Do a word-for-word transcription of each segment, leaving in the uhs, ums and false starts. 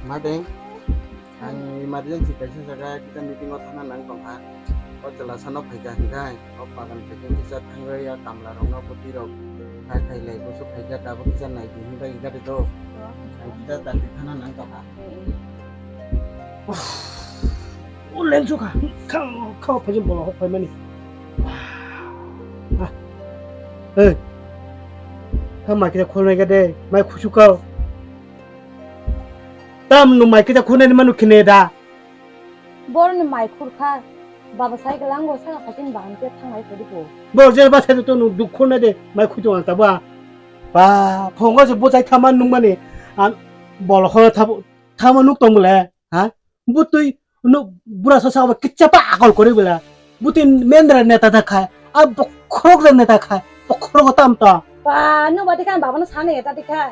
Madeng, ang emergency kaisa jaga kita meeting o thangna nang tongkha. O chwla sano phaikha hwnkhe, o bagan phaikha kisa thangwi a kamla rokno bwtwi rok khai khai lai, busu phaikha tabuk kisa nai di hwnba gari do. Ang kita dakti thangna nang tongkha. O lensukha, khao khao phaijin bola hok phaimani. Hey, ha mai kita khulnai ga de, mai khusukao. Tam nwng mai kisa khunani manu khine da. Borni mai khurkha, baba sai galango saka phatin bahan khe thanglai kodi ko. Bor je ba sai to nwng duk khuna de mai khutu ang ta ba. Ba phongo se bujai thama nwng mani. An bol khona thabo thama nuk tong le, ha? Butui nuk bura sa sa ba kicha pa akol kori bela. Butui mendra neta da khai. A bokhorok da neta khai. Bokhorok tam ta. Ba nwng ba dikha baba no sane eta dikha.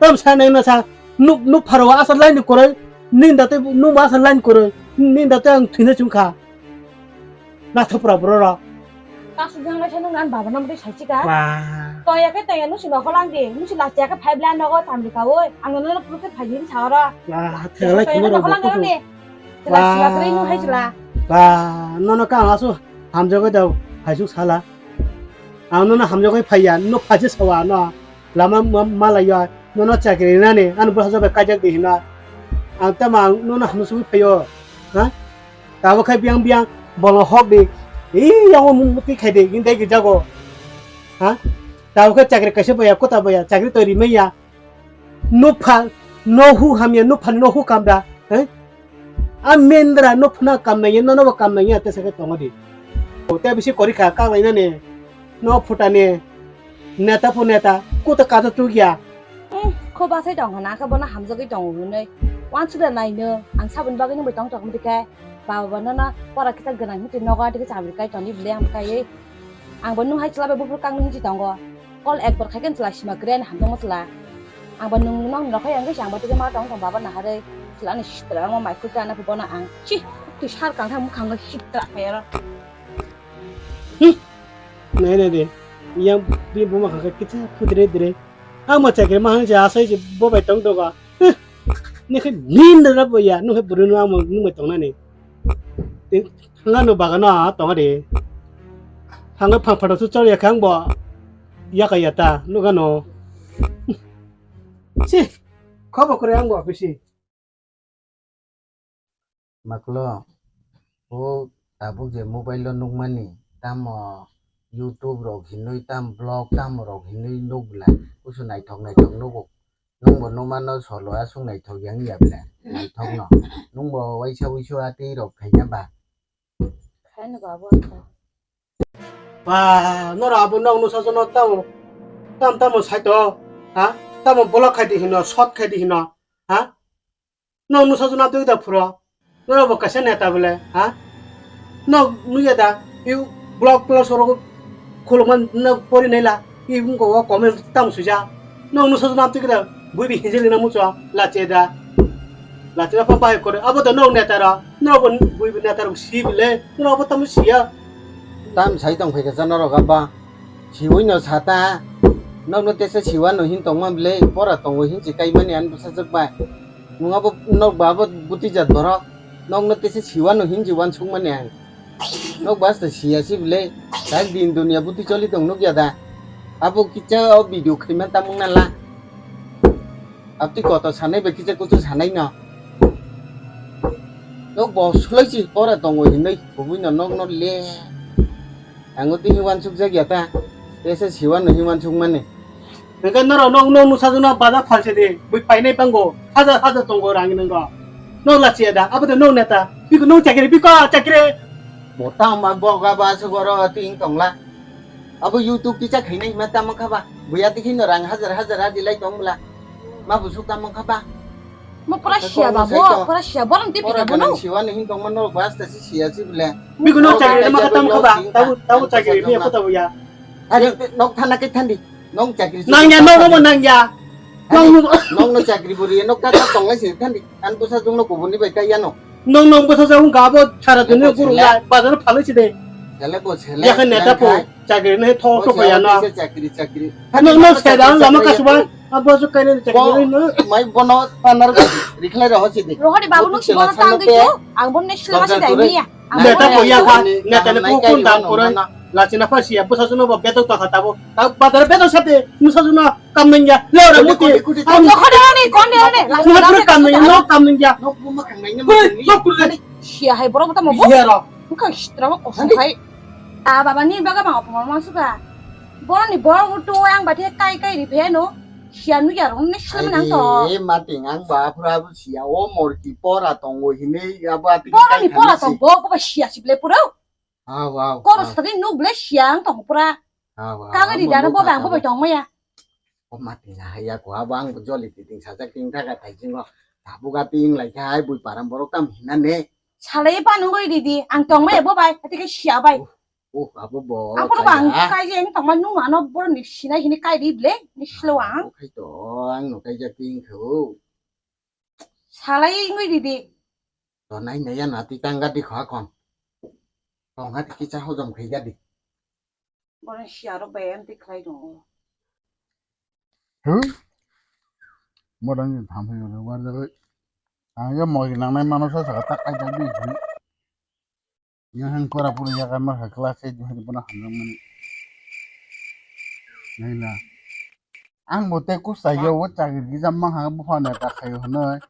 Tam sa nai na sa nuk nuk pharo asa line koroi ninda te nuk asa line koroi ninda te ang thina chungkha. Na thopra bro ro. Kasu jang lai sa nung nan baba nam de sai chika. Ba. To ya ke to ya nu si no holang de nu si la cha ke five lan no go tam de ka oi ang no no pru ke phai din sa ro. Ba thela ki no ro ko. Ba. Ba no no ka asu hamjagoi dau hai suk sala. Ang no no hamjagoi phai ya no phai se sawa no. Lama ma-, malaiya, nono chakri rinani, ani bwsajak bai kaijak di hino. Ang tamo ang nono hamsugwi phaio, ha? Tabuk khai biyang biyang, bolong hok di, ee, yango mung mutwi khai di, hini dai gwi jago, ha? Tabuk khai chakri kaisa baya, kota baya, chakri to rimaya. Nupha, no hu hamya, nupha no hu kamra, ha? A mendra no phano kam nangya, nono bo kam nangya, tesa khe tongo di. O te bisi kori kha, kang lainani, no phutani, neta pho neta, kuta kajo chukya. Hmm, kho basai tong hana khe bono hamjagwi tongo hwnwi. Wansukra naino, ang saboni bagwi nungbai tong tong khe, baba bono no pora kisa gwnang hinwi nogo, tei khe chabri kai tongdi bwlai ang kai. Ang bo nung hai chwla bai buphuru kang hinwi tongo. Call ekbar khai khe chwla sima kwrwi ani hamjakma chwla. Ang bo nung nong rok hai ang khe ang bo tei ma tong tong baba naharwi chwla ani sitra ma mai khuka na bono ang. Chi, twi sar kang thang mukhang no sitra khai aro. Hmm. Nai nai de. Yang bi buma kha kisa phu dire dire. Ang ma chakri ma hang ja asai je bo bai tong doga. Huh. Ni khe min da bo ya, nung khe buru no ang nung bai tong nani. Thangano bagano a tongo de. Thangwi phang phato su chol ya khe ang bo yaka ya ta nugano. Si khobo kore ang bo bisi. Maklo, o tabuk je mobile o nukmani, tamo YouTube rok hinwi, tam vlog tamo rok hinwi nukla, kusu naithok naithok nugo. Nwngbo nukmano solo aswk naithok yang ya ble, naithokno. Nwngbo waisa wuisu a twi rok khaina ba? Khaina ba bo. Ba, noro abo nok nusa jono tamo, tam tamo saito, ha? Tamo block khai di hino, shot khai di hino, ha? Nok nusa jono twi da phuro. Norok bo kaisa neta bole, ha? Nok nuya da, i block plus oro khulumani nok pori naila, i wngko o comment tamo suija. Nok nusa jono twi da, bui bi hinjil na mucho, lache da. Lache da pha bai kore, abo da nok neta ra, norok bo bui bi neta rok si bole, norok bo tamo siya. Tam sai tong phaikha cha norok abba. Siwi no sata. Nokno tesa siwa no hin tongma bole, pora tongo hin si kaimani ani bwsajwk bai. Nwng abo nok ba abo butijat borok. Nokno tesa siwa no hin si wansukmani ang. Nok ba asta siya si bole. Tak din dunia buti choli tong nukya da. Abo kicha o video khaima tamung na la. Abtwi kotor sanai bai kisa kuchuk sanai no. Nok bo sulai si pora tongo hinwi kubui no nok no le. Ang o tini wansuk jak ya ta. Tesa siwa no hin wansuk mani. Hingke norok nok nok nusa juna baja phalse di. Bui painai pango. Hajar hajar tongo rang nang ro. Nok la chiya da. Abo de nok neta. Biko nok chakri biko chakri. Bo tang ma bo ga ba su goro ting tong la. Abo YouTube kisa khainai hima tamo kha ba? Buya tikhi no rang hajar hajar adi lai tong bwla. Ma busuk tamo kha ba? Mo pura siya ba bo, pura siya bo rang tipi ka bo no. Siwa ni hin tong mano bas ta si siya si bwla. Biko nok chakri ma kha tamo kha ba? Tabu tabu chakri mi ko tabu ya. Ari nok thana ke thandi. Nok chakri. Nang ya nok mo nang ya. Nok no chakri buri nok ta tong lai si thandi. An busa jung no kubuni bai kai ya no. Nong nong bwsa sa wngkha abo sara dunia guru lai bazar phalwi si de. Sele bo sele. Yakha neta po chakri ne tho tho ya na. Chakri chakri. Nong nong sai da lama ka suba. Abo jo kainwi chakri no. Mai bono panar rikhlai roho sidi. Rohori babu nuk si bono tang gwi. Ang bono ne sila masi dai miya. Neta ko ya kha, neta ne pukun dam kurai. Lachina pha siya, bwsa juno bo betok ta kha tabo. Ta badar betok sate, bwsa juno kam nang ya. Le ora muti. Kon de hone, kon de hone. Suna pura kam nang ya, no kam nang ya. No buma kam nang ya. Hoi, no kuru de. Siya hai borok ta mo bo. Iya ro. Buka sitra mo kosong hai. Ta baba ni baga bang opomon ma suka. Borok ni borok tu ang bati kai kai ri phe no. Siya nu ya rong ne sila nang to. Ai, mating ang ba phra bu siya o morki pora tongo hine ya ba ti. Borok ni pora tongo, bo ba siya sible pura. Aw, aw, koros aw. Tadi nuk ble siang tong pura. Aw, aw, kagari aw, dana bo bang bo tong maya. O mati na haya ko abo ang joli titing sajak ting thaga thai jingo. Tabuga ting lai khai bui param borok tam hina ne. Salai pa nung goi didi, ang tong maya bo bai, ati ke sia bai. Uh, uh, abo bo. Ang pura bang kai je ang tong ma nung ano bor ni sinai hini kai di ble, ni silo ang. Aw, khai to, ang no kai ja ting kho. Salai wngwi ridi. To nai nai ya nati tang gadi kha kon. Tong ha tiki cha hojom khai gadi. Bono siaro bai em ti khlai tongo. Huh? Modang ni tham hai war jagai. Ang ya moi nang nai mano sa sa tak ai jagdi. Yang hang pura pura ya kan mah class eight hai bono hamjak mani. Naila. Ang bo te kus sa yo wo chakri gija ma ha bu phone ta khayo hwnoi.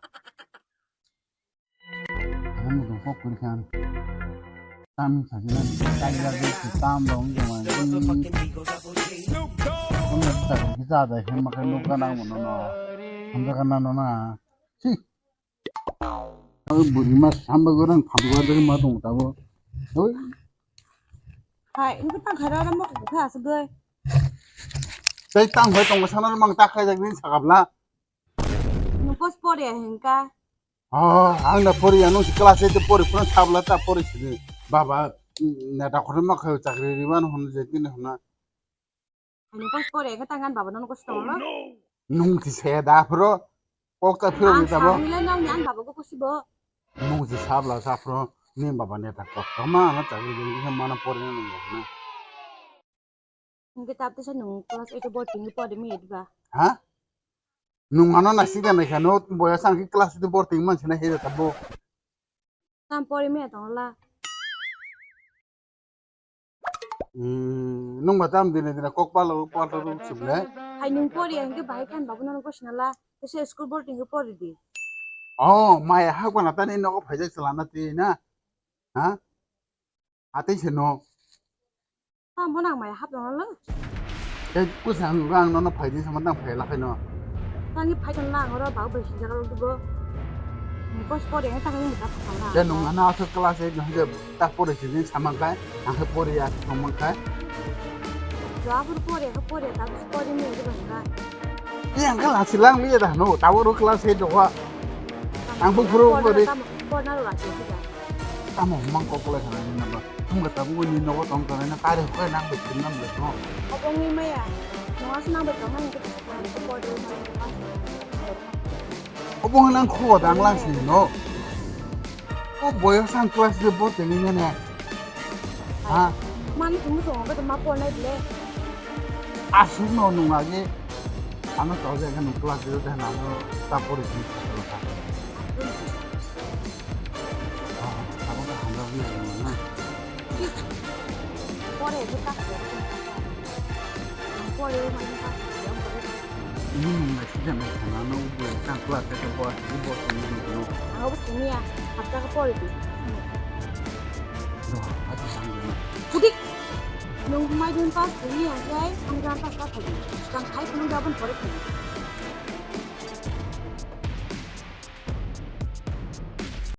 Ang bo dong kok kuri khan. Tam sa jina kai ya ge tam dong jong ang. Kono chakri gija da hem ma kan nuk kan ang mo no no. Hamjak kan na no na. Si. Ang buri ma samba gorang phaduwa dagi ma tong tabo. Oi. Hai, ini tang khara ram mo kha asugoi. Tei tang hoi tong sana mang tak khai jagni sakabla. Nung pos pori ya hingka. Oh, ang na pori ya nung si class eight pori pura sabla ta pori sini. Baba, neta khore ma khai chakri riban hon jetin hona. Ani pos pore khe tang ani baba nono kosto tonglo. Nung ti se da phro. Kok ta phro ni tabo. Ang le nang ni ani baba ko kosi bo. Nung ti sabla sa phro ni baba neta kok ta ma na ta ni ni ma na pore ni nung na. Nung ke tap te sa nung class eight bo ting pore mi diba. Ha? Nung ano na sida na kha no boya sang ki class eight bo ting man sina he ta bo. Tam pore mi tongla. Hmm, nung ba tam dine dine kok palo palo ruk sibne. Hai nung pori ang ke bahai kan babu nang kos nala. Tese school board tingke pori di. Oh, maya hak bana tani nogo phaijak chalana ti na. Ha? Atei se no. Tam bo nang maya hap nang la. Tei kusang ang nono phaidi sama tang phai lakhai no. Tangi phai tong lang oro bau bai sijak rok dugo. Kos pori ang tangi muta phang la. Ya nung ana asok class eight no je tak pori sini samang kai, ang khe pori ya samang kai. Jua pur pori, pori ta pori ni je bang kai. Iya ang khe lasi lang liya dah no, tabo ro class eight doha. Ang bu phuru pori. Pori na ro lasi. Tamo mang kok le khana ni nabo. Thum ga tabu ni nogo tong tong na kare ko nang be thum nam le no. Obo ngi maya. No as nang be tong nang ke ko de ma. Obo nang kho dang lang si no. Ko boyo sang class de bo teni ne ne. Ha? Man thum thum ko ma pon nai ble. Asuk no nung agi. Ano to je kan class de de na no ta pori thum. Abo khe hamjaknai rwngmano. Pore khe ta khe. Pore mani ta khe. Ini nung nai sida nai khana no bo tang kla khe bo bo ni no. Abo sini ya. Hapta khe pore di. Ro, ati sang de. Kudik. Nung mai dun pass kuni ya jai. Ang jan pass ka thagi. Kan khai kunu da ban pore thagi.